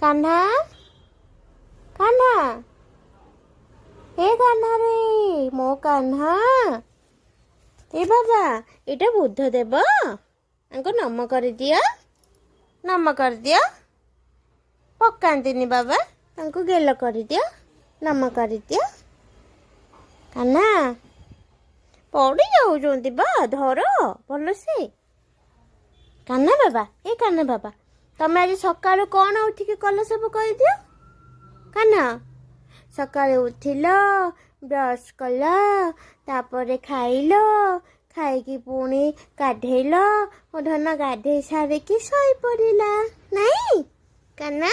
କାହ୍ନା, କାହ୍ନା, ଏ କାହ୍ନା ରେ, ମୋ କାହ୍ନା, ଏ ବାବା, ଏଇଟା ବୁଦ୍ଧଦେବ। ଆଙ୍କୁ ନମ କରିଦିଅ, ନମ କରିଦିଅ। ପକାନ୍ତିନି ବାବା, ତାଙ୍କୁ ଗେଲ କରିଦିଅ, ନମ କରିଦିଅ। କାହ୍ନା ପଡ଼ି ଯାଉଛନ୍ତି ବା, ଧର ଭଲସେ। କାହ୍ନା ବାବା, ଏ କାହ୍ନା ବାବା, ତମେ ଆଜି ସକାଳୁ କ'ଣ ଉଠିକି କଲ ସବୁ କହିଦିଅ। କାହ୍ନା, ସକାଳୁ ଉଠିଲ, ବ୍ରଶ କଲ, ତାପରେ ଖାଇଲ, ଖାଇକି ପୁଣି ଗାଧେଇଲ। ମୋ ଧନ ଗାଧେଇ ସାରିକି ଶୋଇପଡ଼ିଲା ନାଇଁ କାହ୍ନା?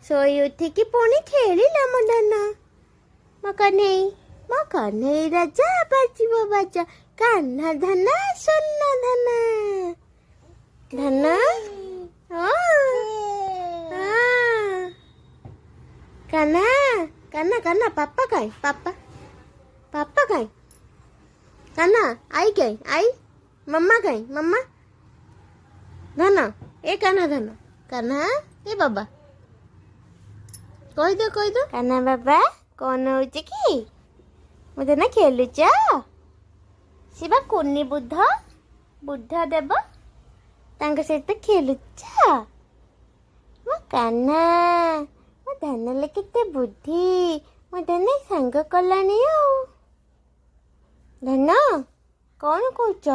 ଶୋଇ ଉଠିକି ପୁଣି ଖେଳିଲା ମୋ ଧନ, ମୋ କହ୍ନେଇ, ମୋ କହ୍ନେଇ ରାଜା, ବାଜିବ ବାଜା, କାହ୍ନା ଧନ, ସୁନା ଧନ, ଧନ। ହଁ, କାହ୍ନା, କାହ୍ନା, କାହ୍ନା, ପାପା କାଇଁ? ପାପା, ପାପା କାଇଁ? କାହ୍ନା, I କାଇଁ? I, ମାମା କାଇଁ? ମାମା, ଧନ, ଏ କାହ୍ନା ଧନ, କାହ୍ନା, ଏ ବାବା, କହିଦିଅ, କହିଦିଅ। କାହ୍ନା ବାବା, କଣ ହଉଛି କି? ମୁଁ ଧନ ଖେଳୁଛ? ସେ ବା କୁନି ବୁଦ୍ଧ, ବୁଦ୍ଧ ଦେବ, ତାଙ୍କ ସହିତ ଖେଳୁଛ? ମୋ କାହ୍ନା, ମୋ ଧନରେ କେତେ ବୁଦ୍ଧି! ମୋ ଧନ ସାଙ୍ଗ କଲାଣି। ଆଉ ଧନ, କଣ କହୁଛ?